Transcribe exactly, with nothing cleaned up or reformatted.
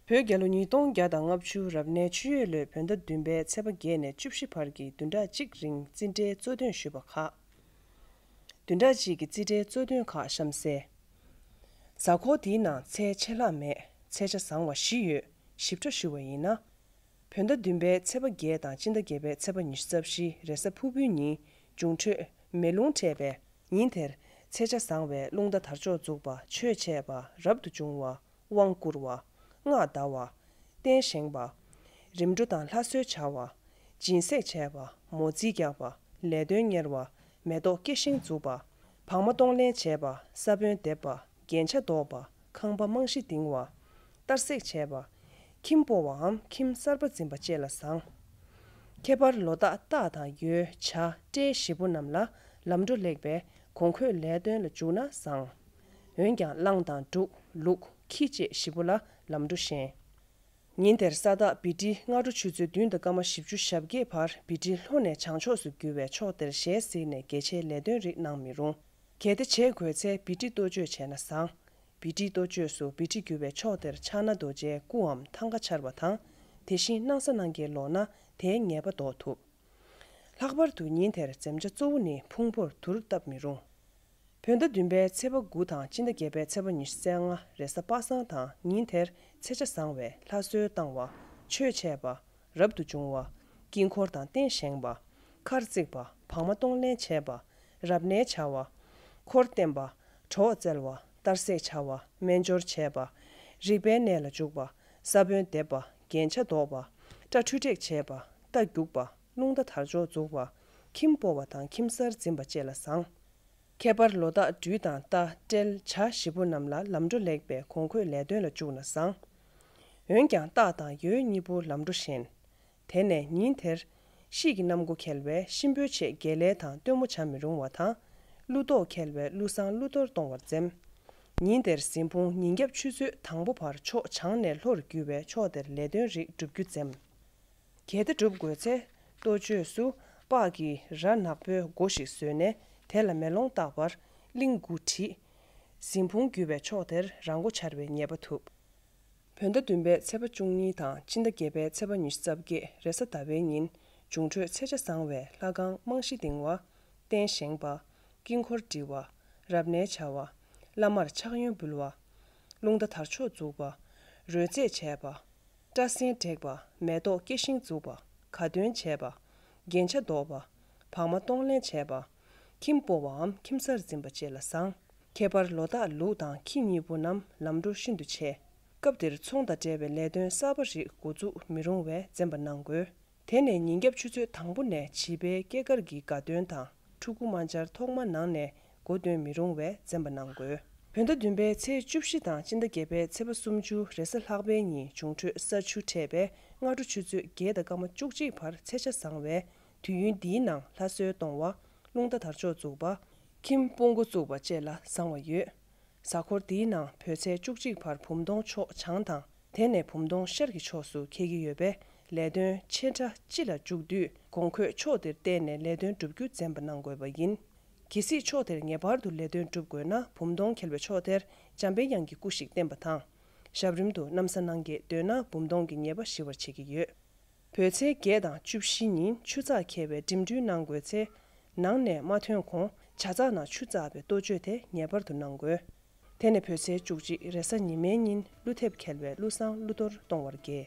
བོད་རྒྱལ་ལོ་ཉིས་སྟོང་བརྒྱ་དང་ལྔ་བཅུ་རབ་གནས་ཆུ་ཡོས་ལོའི་བོད་ཟླ་བདུན་པའི་ཚེས་པ་བརྒྱད་ནས་བཅུ་བཞི་བར་གྱི་བདུན་ཕྲག་གཅིག་རིང་རྩིས་འབྲས་གཙོ་འདོན་ཞུས་པ་ཁག་བདུན་ཕྲག་གཅིག་གི་རྩིས་འབྲས་གཙོ་འདོན་ཁག་གཤམ་གསལ། གཟའ་འཁོར་འདིའི་ནང་ཚེས་ཆད་ལྷག་མེད། ཚེས་ཆ་བཟང་བ་བཞི་ཡོད། ཞིབ་ཕྲ་ཞུ་བ་ཡིན་ན། བོད་ཟླ་བདུན་པའི་ཚེས་པ་བརྒྱད་དང་སྤྱི་ཟླ་བརྒྱད་པའི་ཚེས་པ་ཉི་ཤུ་རྩ་བཞི་རེས་གཟའ་ཕུར་བུའི་ཉིན་འབྱུང་འཕྲོད་མེ་རླུང་འཕྲད་པས། ཉིན་དེར་ཚེས་ཆ་བཟང་བའི་རླུང་རྟ་དར་ལྕོག་འཛུགས་པ། ཆོས་འཆད་པ། རབ་ཏུ་བྱུང་བ། དབང་བསྐུར་བ། སྔགས་བཟླ་བ། རྟེན་བཞེངས་པ། རིམ་གྲོ་དང་ལྷ་གསོལ་བྱ་བ། སྦྱིན་སྲེག་བྱས་པ། མོ་རྩིས་རྒྱག་པ། ལས་དོན་གཉེར་བ། མེ་ཏོག་སྐྱེ་ཤིང་འཛུགས་པ། བག་མ་གཏོང་ལེན་བྱས་པ། ས་བོན་འདེབས་པ། རྒྱན་ཆ་འདོགས་པ། ཁང་པ་རྨང་གཞི་འདིང་བ། གཏར་སྲེག་བྱས་པ། ཁྱིམ་སྤོ་བའམ་ཁྱིམ་གསར་པ་འཛིན་པ་བཅས་ལ་བཟང་། ཁྱད་པར་ལོ་རྟགས་སྟག་དང་ཡོས་བྱ་སྤྲེལ་བཞི་པོ་རྣམས་ལ་ལམ་འགྲོ་ལེགས་པས་གོང་འཁོད་ལས་དོན་ལ་འཇུག་ན་བཟང་། འོན་ཀྱང་གླང་དང་འབྲུག་ལུག་ཁྱི་བཅས་བཞི་པོ་ལ་ལམ་འགྲོ་ཞན། ཉིན་དེར་ས་སྟག་བི་ཏྲི་སྔ་དྲོ་ཆུ་ཚོད་བདུན་དང་སྐར་མ་བཞི་བཅུ་ཞེ་བརྒྱད་བར་བི་ཏྲི་ལྷོ་ནས་བྱང་ཕྱོགས་སུ་རྒྱུ་བས་ཕྱོགས་དེར་ཞལ་གཟིགས་ནས་གལ་ཆེའི་ལས་དོན་རིགས་གནང་མི་རུང་། གལ་ཏེ་བྱེད་དགོས་ཚེ་བི་ཏྲི་གཏོ་བཅོས་བྱས་ན་བཟང་། བི་ཏྲི་གཏོ་བཅོས་སུ་བི་ཏྲི་རྒྱུ་བའི་ཕྱོགས་དེར་ཕྱག་ན་རྡོ་རྗེའི་སྐུའམ་ཐང་ཀ་འཕྱར་བ་དང་། དེ་བཞིན་སྣང་ས་སྣང་གའི་ལོགས་ན་དེའི་ཉེས་པ་ཟློག་ཐུབ། ལྷག་པར་དུ་ཉིན་དེར་འཛེམ་བྱ་གཙོ་བོ་ནི་ཕུང་པོར་དུར་བཏབ་མི་རུང་། བོད་ཟླ་བདུན་པའི་ཚེས་པ་དགུ་དང་སྤྱི་ཟླ་བརྒྱད་པའི་ཚེས་པ་ཉི་ཤུ་རྩ་ལྔ་རེས་གཟའ་པ་སངས་དང་། ཉིན་དེར་ཚེས་ཆ་བཟང་བས་ལྷ་གསོལ་བཏང་བ། ཆོས་འཆད་པ། རབ་ཏུ་བྱུང་བ། དཀྱིལ་འཁོར་དང་རྟེན་བཞེངས་པ། མཁར་བརྩིགས་པ། བག་མ་གཏོང་ལེན་བྱས་པ། རབ་གནས་བྱ་བ། འཁོར་བསྟེན་པ། བྲོ་བ་བཙལ་བ། གཏར་སྲེག་བྱ་བ། སྨན་སྦྱོར་བྱས་པ། རིག་པའི་གནས་ལ་འཇུག་པ། ས་བོན་འདེབས་པ། རྒྱན་ཆ་འདོགས་པ། སྐྲ་འཁྲུ་སྤྲད་བྱས་པ། རྟ་རྒྱུག་པ། རླུང་རྟ་དར་ལྕོག་འཛུགས་པ། ཁྱིམ་སྤོ་བ་དང་ཁྱིམ་གསར་འཛིན་པ་བཅས་ལ་བཟང་། ཁྱད་པར་ལོ་རྟགས་སྦྲུལ་དང་རྟ་སྤྲེལ་བྱ་བཞི་པོ་རྣམས་ལ་ལམ་འགྲོ་ལེགས་པས་གོང་འཁོད་ལས་དོན་ལ་འཇུག་ན་བཟང་། འོན་ཀྱང་སྟག་དང་ཡོས་གཉིས་པོ་ལམ་འགྲོ་ཞན། དེ་ནས་ཉིན་དེར་གཤིས་ཀྱི་གནམ་སྒོ་འཁེལ་བས་གཤིན་པོའི་ཆེད་དགེ་ལས་དང་སྟོན་མོ་བྱ་མི་རུང་བ་དང་། ཀླུ་གཏོར་འཁེལ་བས་ཀླུ་བསང་ཀླུ་གཏོར་གཏོང་བར་འཛེམ། ཉིན་དེར་ཟིན་ཕུང་ཉིན་རྒྱབ་ཆུ་ཚོད་དང་པོ་བར་ཕྱོགས་བྱང་ནས་ལྷོར་རྒྱུ་བས་ཕྱོགས་དེར་ལས་དོན་རིགས་བསྒྲུབ་རྒྱུ་འཛེམ། གལ་ཏེ་སྒྲུབ་དགོས་ཚེ། གཏོ་བཅོས་སུ་སྤགས་ཀྱི་ར་ནག་པོའི་སྒོ་ཞིག་བཟོས་ནས་དེ་ལ་མེ་ལོང་བཏགས་པར་གླིང་དགུ་བྲིས། ཟིན་ཕུང་རྒྱུ་བའི་ཕྱོགས་དེར་རང་མགོ་འཕྱར་བའི་ཉེས་པ་ཐུབ། བོད་ཟླ་བདུན་པའི་ཚེས་པ་བཅུ་གཉིས་དང་སྤྱི་ཟླ་བརྒྱད་པའི་ཚེས་པ་ཉི་ཤུ་རྩ་བརྒྱད་རེས་གཟའ་ཟླ་བའི་ཉིན་འབྱུང་འཕྲོད་ཚེས་ཆ་བཟང་བས་ལྷ་ཁང་རྨང་གཞི་འདིང་བ། རྟེན་བཞེངས་པ། དཀྱིལ་འཁོར་འབྲི་བ། རབ་གནས་བྱ་བ། བླ་མར་ཕྱག་གཡོན་འབུལ་བ། རླུང་རྟ་དར་ལྕོག་འཛུགས་པ། རོལ་རྩེད་བྱས་པ། སྐྲ་སེན་བྲེག་པ། མེ་ཏོག་སྐྱེ་ཤིང་འཛུགས་པ། ག་སྟོན་བྱས་པ། རྒྱན་ཆ་འདོགས་པ། བག་མ་གཏོང་ལེན་བྱས་པ། ཁྱིམ་སྤོ་བའམ་ཁྱིམ་གསར་འཛིན་པ་བཅས་ལ་བཟང་། ཁྱད་པར་ལོ་རྟགས་ལུག་དང་ཁྱི་གཉིས་པོ་རྣམས་ལམ་འགྲོ་ཤིན་ཏུ་ཆེ། སྐབས་འདིར་ཚོང་དང་འབྲེལ་བའི་ལས་དོན་གསར་པ་རིགས་འགོ་འཛུགས་མི་རུང་བས་འཛེམ་པ་གནང་དགོས། དེ་ནས་ཉིན་རྒྱབ་ཆུ་ཚོད་དང་པོ་ནས་བྱིས་པའི་སྐྱེས་སྐར་གྱི་དགའ་སྟོན་དང་ཕྲུ་གུ་དམར་འབྱར་ཐོག་མ་ནང་ནས་འགོ་འདོན་མི་རུང་བས་འཛེམ་པ་གནང་དགོས། བོད་ཟླ་བདུན་པའི་ཚེས་བཅུ་བཞི་དང་སྤྱི་ཟླ་བརྒྱད་པའི་ཚེས་པ་སུམ་ཅུ་རེས་གཟའ་ལྷག་པའི་ཉིན་འབྱུང་འཕྲོད་ས་ཆུ་འཕྲད་པས་སྔ་དྲོ་ཆུ་ཚོད་བརྒྱད་དང་སྐར་མ་བཅུ་གཅིག་བར་ཚེས་ཆ་བཟང་བས་དུས་ཡུན་འདིའི་ནང་ལྷ་གསོལ་གཏོང་བ། རླུང་རྟ་དར་ལྕོག་འཛུགས་པ། ཁྱིམ་སྤོ་འགོ་བཙུགས་པ་བཅས་ལ་བཟང་བ་ཡོད། གཟའ་འཁོར་འདིའི་ནང་བོད་ཚེས་བཅུ་གཅིག་བར་བུམ་སྟོང་ཕྱོགས་བྱང་དང་། དེ་ནས་བུམ་སྟོང་ཤར་གྱི་ཕྱོགས་སུ་འཁེལ་གྱི་ཡོད་པས་ལས་དོན་ཆེ་ཕྲ་སྤྱི་ལ་མཇུག་བསྡུས་གོང་འཁོད་ཕྱོགས་དེར་བལྟས་ནས་ལས་དོན་བསྒྲུབ་རྒྱུ་འཛེམ་པ་གནང་དགོས་པ་ཡིན། གལ་སྲིད་ཕྱོགས་དེར་ངེས་པར་དུ་ལས་དོན་སྒྲུབ་དགོས་ན་བུམ་སྟོང་འཁེལ་བའི་ཕྱོགས་དེར་འཇམ་པའི་དབྱངས་ཀྱི་སྐུ་ཞིག་བསྟན་པ་དང་། ཞབས་རིམ་དུ་གནམ་ས་སྣང་བརྒྱད་འདོན་ན་བུམ་སྟོང་གི་ཉེས་པ་ཞི་བར་བྱེད་ཀྱི་ཡོད། བོད་ཚེས་བརྒྱད་དང་བཅུ་བཞི་ཉིན་ཆུ་ཚགས་འཁེལ་བའི་འགྲིམ་འགྲུལ་གནང་དགོས་ཚེ། ནང་ནས་མ་ཐོན་གོང་ཇ་ཚགས་ནང་ཆུ་བཙགས་པའི་གཏོ་བཅོས་དེ་ངེས་པར་དུ་གནང་དགོས། དེ་ནས་བོད་ཚེས་བཅུ་གཅིག་རེས་གཟའ་ཉི་མའི་ཉིན་ཀླུ་ཐེབས་འཁེལ་བས་ཀླུ་བསང་ཀླུ་གཏོར་གཏོང་བར་འགལ།